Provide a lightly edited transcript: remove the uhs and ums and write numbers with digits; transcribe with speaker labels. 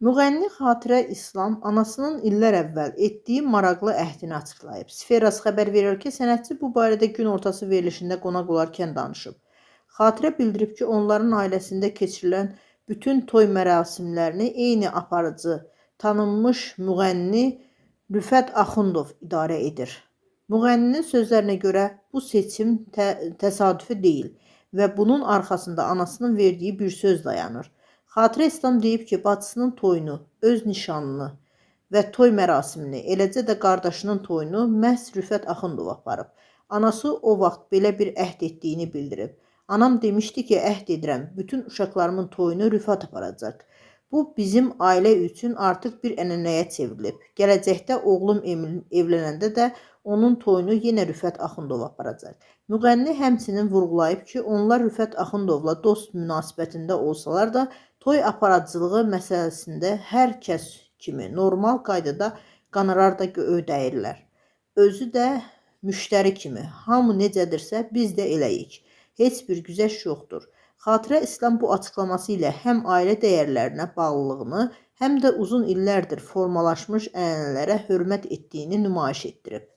Speaker 1: Müğənni Xatirə İslam anasının illər əvvəl etdiyi maraqlı əhdini açıqlayıb. Sferas xəbər verir ki, sənətçi bu barədə gün ortası verilişində qonaq olarkən danışıb. Xatirə bildirib ki, onların ailəsində keçirilən bütün toy mərasimlərini eyni aparıcı, tanınmış müğənni Rüfət Axundov idarə edir. Müğənninin sözlərinə görə bu seçim təsadüfi deyil və bunun arxasında anasının verdiyi bir söz dayanır. Xatirə İslam deyib ki, bacısının toyunu, öz nişanını və toy mərasimini, eləcə də qardaşının toyunu məhz Rüfət Axundov aparıb. Anası o vaxt belə bir əhd etdiyini bildirib. Anam demişdi ki, əhd edirəm, bütün uşaqlarımın toyunu Rüfət aparacaq. Bu bizim ailə üçün artıq bir ənənəyə çevrilib. Gələcəkdə oğlum Emil evlənəndə də onun toyunu yenə Rüfət Axundov aparacaq. Müğənni həmçinin vurğulayıb ki, onlar Rüfət Axundovla dost münasibətində olsalar da, toy aparıcılığı məsələsində hər kəs kimi normal qaydada qonorar da ödəyirlər. Özü də müştəri kimi. Hamı necədirsə, biz də eləyik. Heç bir güzəşt yoxdur. Xatirə İslam bu açıqlaması ilə həm ailə dəyərlərinə bağlılığını, həm də uzun illərdir formalaşmış ənənələrə hörmət etdiyini nümayiş etdirib.